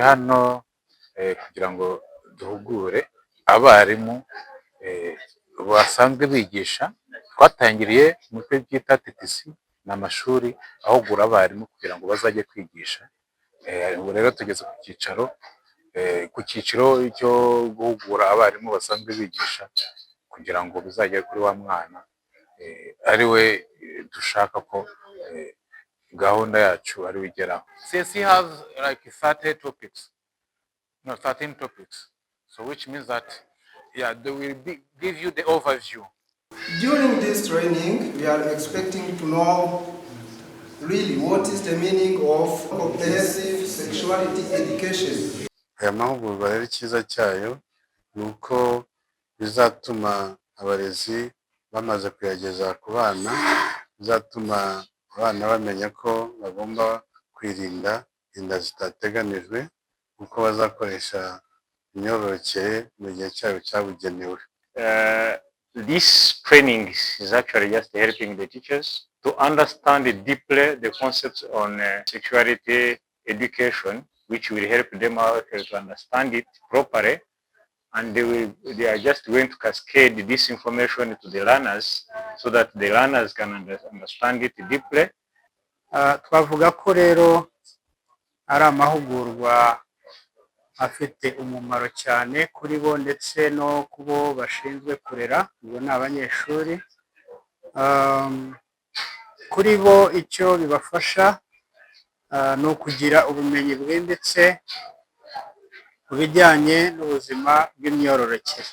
Hano kugira ngo duhugure abarimu basanzwe bigisha. Twatangiriye mu byo byita TTC, ni amashuri ahugura abarimu kugira ngo bazajye kwigisha. Ubu rero tugeze ku cyiciro cyo guhugura abarimu basanzwe bigisha kugira ngo bizagere kuri wa mwana ari we dushaka ko gahunda yacu ari we igeraho. CSE has like 30 topics, no, 13 topics, so which means that, yeah, they will give you the overview. During this training, we are expecting to know really what is the meaning of comprehensive sexuality education. Aya mahugurwa rero, icyiza cyayo ni uko bizatuma abarezi bamaze kuyageza ku bana, bizatuma abana bamenya ko bagomba kwirinda inda zitateganijwe, kuko bazakoresha imyororokere mu gihe cyayo cyabugenewe. This training is actually just helping the teachers to understand deeply the concepts on sexuality education, which will help them actually to understand it properly. And they are just going to cascade this information to the learners so that the learners can understand it deeply. Twavuga ko rero ari amahugurwa afite umumaro cyane kuri bo ndetse no ku bo bashinzwe kurera, ubwo ni abanyeshuri. Kuri bo icyo bibafasha ni ukugira ubumenyi bwimbitse ku bijyanye n'ubuzima bw'imyororokere.